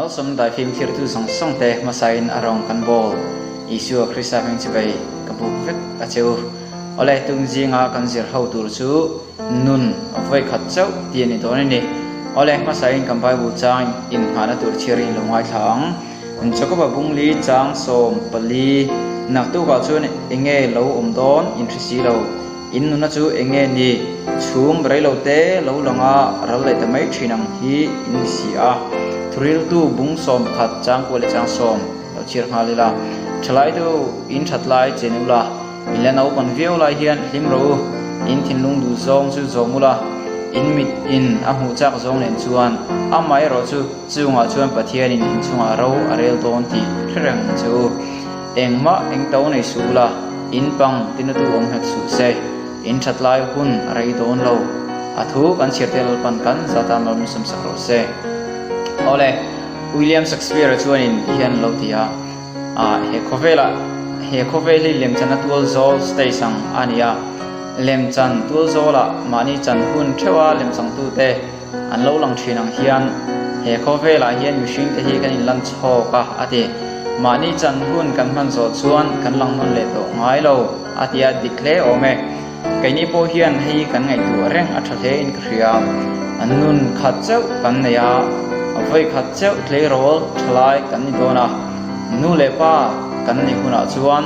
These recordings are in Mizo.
Malsawm daifim thirtu zawng zawng te hmasain a rawng kan bawl. Isua Krista hming chivei ka buk vek a che u. Awle, tum zinga kan zir ho tur chu nun vawi khat chauh tih a ni dawn a ni. Awle, hmasain kan Bible chang innghahna tur chhiar in lo ngaithla ang. Jakoba bungli chang 14, Naktukah chuan enge lo awm dawn in hre si lo. In nuna chu eng nge ni? Chhum rei lo te lo lang a, ral leh ta mai thin ang hi in ni si a. Thuriltu bung 11 chang kua leh chang 10 lo chhiar nghal ila. Thalai tu in that lai chen ula, in la naupan viau lai hian hlim rawh u. In thinlung duh zawng chu zawm ula, in mit in a hmuh chak zawng nen chuan amaherawh chu chungah chuan Pathianin in chungah ro a rel dawn tih hre reng ang che u. Engmah eng to nei suh ula, in pang tinatu awm nghet suh se, in that lai hun a rei dawn lo. A thu kan chhiar te Lalpan kan zatan lo nusam sak rawh se. Awle, William Shakespeare-a chuanin ti hian lo ti a, Ah, he khawvelah, he khawvel hi lemchan a tual zawl stage ang a ni a. Lemchan tual zawlah mahni chan hun theuha lemchangtute an lo lang thin ang hian he khawvelah hian mihringte hi kan inlan chhawk a, a ti. Mahni chan hun kan hman zawh chuan kan lang nawn leh tawh ngai lo, a ti a, dik hle awm e. Keini pawh hian hei kan ngaihtuah reng a tha hle in ka hria. Nun khat chauh kan nei a, vawi khat chauh tleirawl thalai kan ni dawn a. Nu leh pa kan nih hunah chuan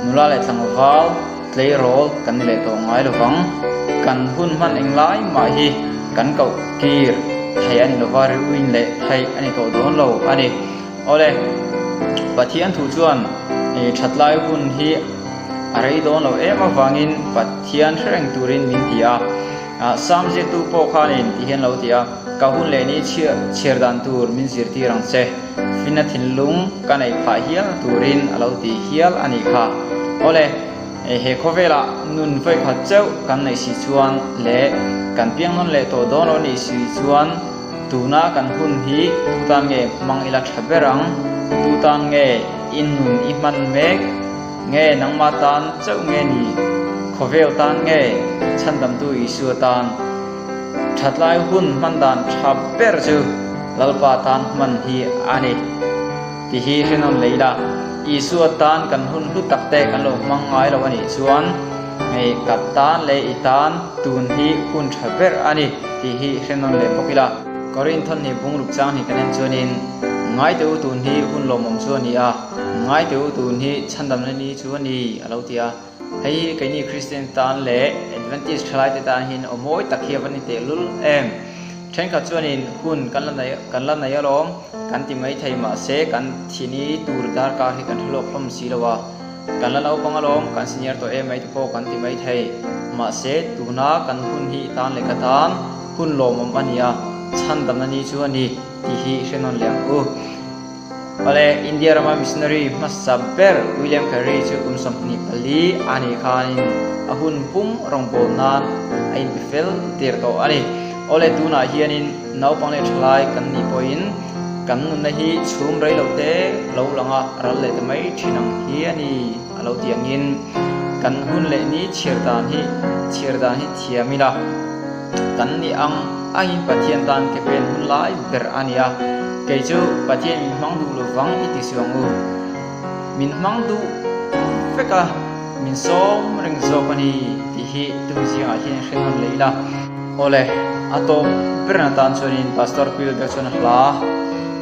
nula leh tlangval, Tleirawl kan ni leh tawh ngai lovang. Kan hun hman englai mah hi kan koh kir theih a ni lova, riuin leh theih a ni tawh dawn lo a ni. Awle, Pathian thu chuan thatlai hun hi a rei dawn lo em avangin Pathian hre reng turin min ti a. Sam ziaktu pawh khanin ti hian lo ti a, Ka hun leh ni chhiar dan tur min zirtir ang che. Finna thinlung ka neih phah hial turin a lo ti hial a nih kha. Awle, he khawvelah nun vawikhat chauh kan neih si chuan leh kan piang nawn leh tawh dawn lo nih si chuan tuna kan hun hi tu tan nge hmang ila tha ber ang? Tu tan nge i nun i hman mek? Nge nangmah tan chauh nge ni? Khawvel tan nge Chhandamtu Isua tan? Thatlai hun hman dan tha ber chu Lalpa tan hman hi a ni tih hi hrenawn leh ila. Isua tan kan hun hlu tak te kan lo hmang ngai lo a nih chuan hei ka tan leh i tan tun hi hun tha ber a ni tih hi hrenawn leh bawk ila. Korinthon hi bungruk chang hi kan en chuanin Ngaite u tun hi hun lawmawm chu a ni a, Ngaite u tun hi chhandamna ni chu a ni a lo ti a. Hei hi keini Kristian tan leh Adventist thalaite tan hian aw mawi tak hi a va ni tehlul em. Thenkhat chuanin hun kan la nei kan la nei alawm kan ti mai thei mahse kan thini tur darkar hi kan hre lawk hlawm si lo a. Kan la naupang alawm kan senior tawh em mai te pawh kan ti mai thei. Mahse tuna kan hun hi i tan leh ka tan hun lawmawm a ni a, chhandamna ni chu a ni tih hi hre nawn leh ang u. Awle, India rama missionary hmasa ber William Carey chu kum 24 a nih khanin a hun pum rawngbâwl nan a inpe fel tir tawh a ni. Awle, tunah hianin naupang leh thalai kan nih pawhin kan nunna hi chhum rei lo te lo lang a, ral leh ta mai thin ang hi a ni a lo ti angin kan hun leh ni chhiar dan hi chhiar dan hi thiam ila kan nih ang angin Pathian tan ke pen hun lai ber a ni a. Kei chu Pathian min hmang duh lo vang i ti suang u. Min hmang duh vek a, min sawm reng zawk a ni tih hi tum zingah hian hre nawn leh ila. Awle, a tawp ber atan chuanin Pastor Pilber chuan a hla,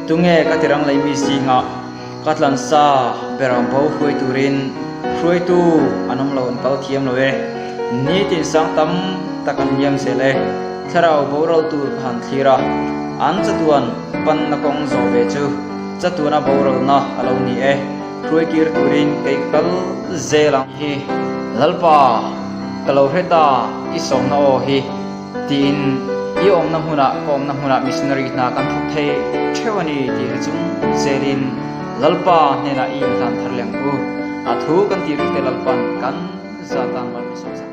Tunge ka tirang lei mi zingah ka tlansa ber ang bo hruai turin hruaitu an awm lo an kal thiam lo e. Nitin sang tam tak an liam zel e. Thlarau boral tur ka han thlir a, an chatuan panna kawng zawh ve chu chatuana boralna a lo ni e, hruaikir turin kei ka kal zel ang hi. Lalpa, ka lo hre ta i sawmna aw hi, tiin i awmna hmunah ka awmna hmunah missionary hna kan thawk thei theuh a ni tih hre chung zelin Lalpa hnenah i inhlan thar leh ang u. A thu kan tih rik te Lalpa'n kan zatan mal min sawm sak.